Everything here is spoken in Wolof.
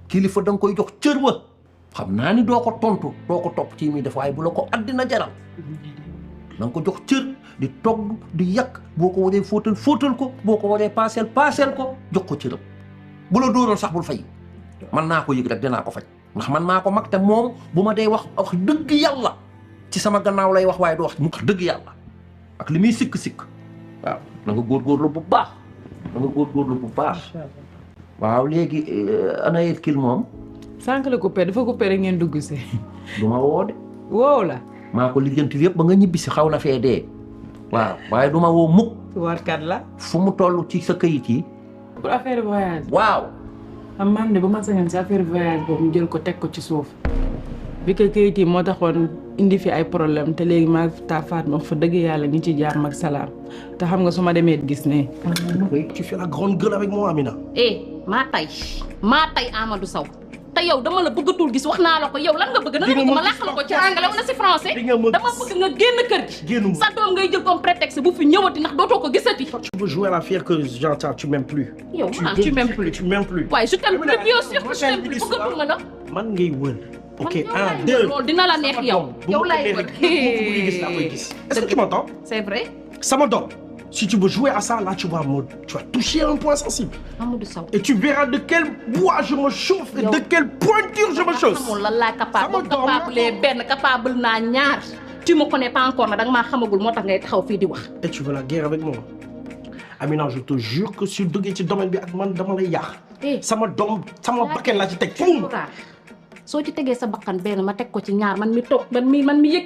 kilifa da nga koy jox cër wa xam naa ni doo ko tontu doo ko topp ci muy def waaye bu la ko àddina jaral da nga ko jox cër di togg di yàq boo ko waree fóotal ko boo ko waree paaseel ko jox ko cëram bu la dóoroon sax bul fay man naa ko yëg rek dinaa ko faj ndax man maa ko mag te moom bu ma dee wax dëgg yàlla ci sama gannaaw lay wax waaye du wax mu wax dëgg yàlla ak li muy sikk-sikk waaw na nga góorgóorlu bu baax waaw léegi ana yet kil moom sànq la coupé dafa coupé rek ngeen dugg si du ma woo de woow la maa ko lijjanti yëpp ba nga ñibbi si xaw na fee dee waaw waaye du ma woo mukk warkat la fu mu toll ci sa këyit yi pour affaire voyage waaw xam maam ne ba ma sañoon si affaire voyage boobu ñu jël ko teg ko ci suuf bi ko këyit yi moo taxoon indi fi ay problème te léegi maa taa faat ma fa dëgg yàlla ngi ci jàmm ak salaam te xam nga su ma demee gis ne tu fais la grande gueule avec moi Amina. maa tay Amadou Sow te yow dama la bëggatul gis wax naa la ko yow lan nga bëgg danga bëgg ma làq la ko ci anglais wala si français dama bëgg nga génn kër gi sa doom ngay jël comme prétexte bu fi ñëwati ndax dootoo ko gisati. Tu veux jouer à la fière que j'entends, tu m'aimes plus. yow tu m'aimes plus. Tu m'aimes plus. waaye je t'aime plus bien sûr que je t'aime plus bëggatul nga na man ngay wër. ok man 1 2 loolu dina la neex yow yow laay wër. Est-ce que tu m'entends? C'est vrai. Sama doom. Si tu veux jouer à ça, là, tu vas toucher un point sensible. Amadou Sow. Et tu verras de quel bois je me chauffe et de quelle pointure je me chauffe. xamul lan laa capable benn capable naa ñaar. tu me connais pas encore na danga maa xamagul moo tax ngay taxaw fii di wax. Et tu veux la guerre avec moi? Amina, je te jure que si duggee ci domaine bi ak man dama lay yàq. sama doom sama bakkan laa ci teg. soo ci tegee sa bakkan benn ma teg ko ci ñaar man mi toog man mi yëg.